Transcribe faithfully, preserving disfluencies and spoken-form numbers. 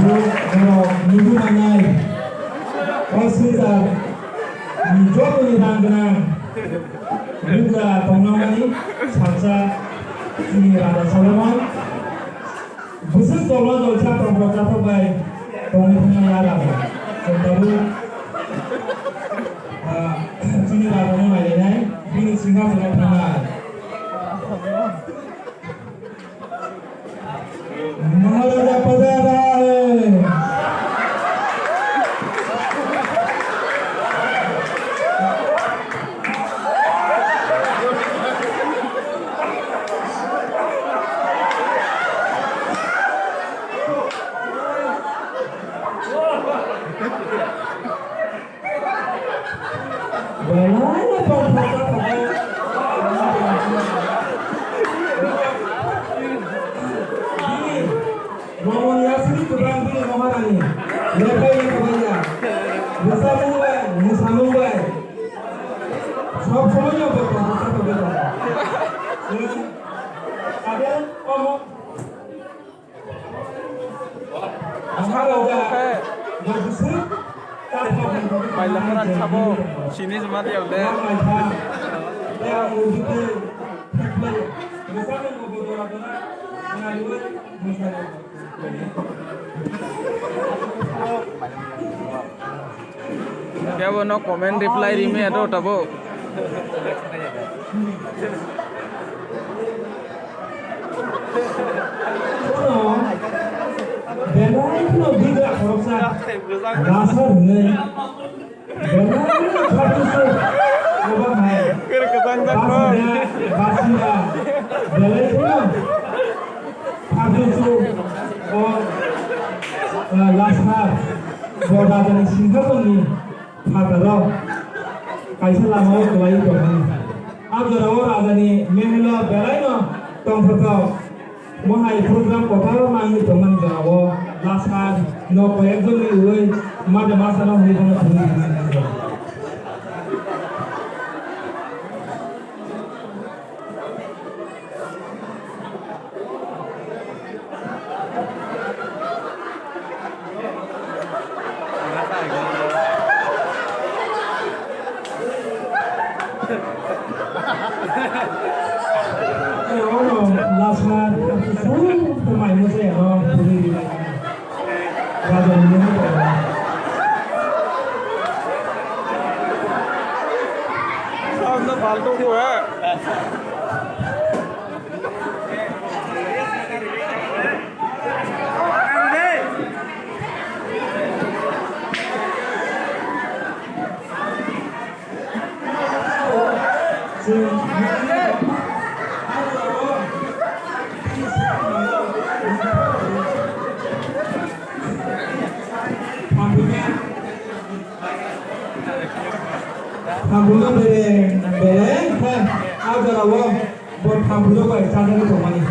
Borok nugwi manai o swngchar ni jotoni rang gwnang bugra tongnamani salsa chini Raja Solomon. Bwswk tolma tolsa tongthok chathok bai tongwi thangmani a rang. Chwng tabuk, ah, chini rajano nailainai bini singhasono thangnai. Maharaja Pajara. Belai no tongthok kha. Bini romoni aswk kwbang bini Maharani. Lephai no kwbangya. Bwsamung bai, mwsamung bai. Sob somoi no bo tongthok kha bai tongo. Chwng abo omo Pailokra sabo sini sema dia udah. Kebo no comment reply rimi ado tabo. Belai kheno bigra khoroksa rasa hwnwi belai khatusu obo hai basina basina belai kheno khatusu o lasar bo rajani singhasanni phatarrok kaisa lamao kwlaiwi tongmani. A jorao rajani mehelo belaino tongthokthok. Mohai program kotor nangwi tongmani jorao lasar no koyekjonni ui made masano hwnwi bono thumwi rwmani. Lasna, lasna, lasna. Sound no faltu ko hai. Thamphungno bere bere khe a jorao bo thamphungno bai chajagwi tongmani.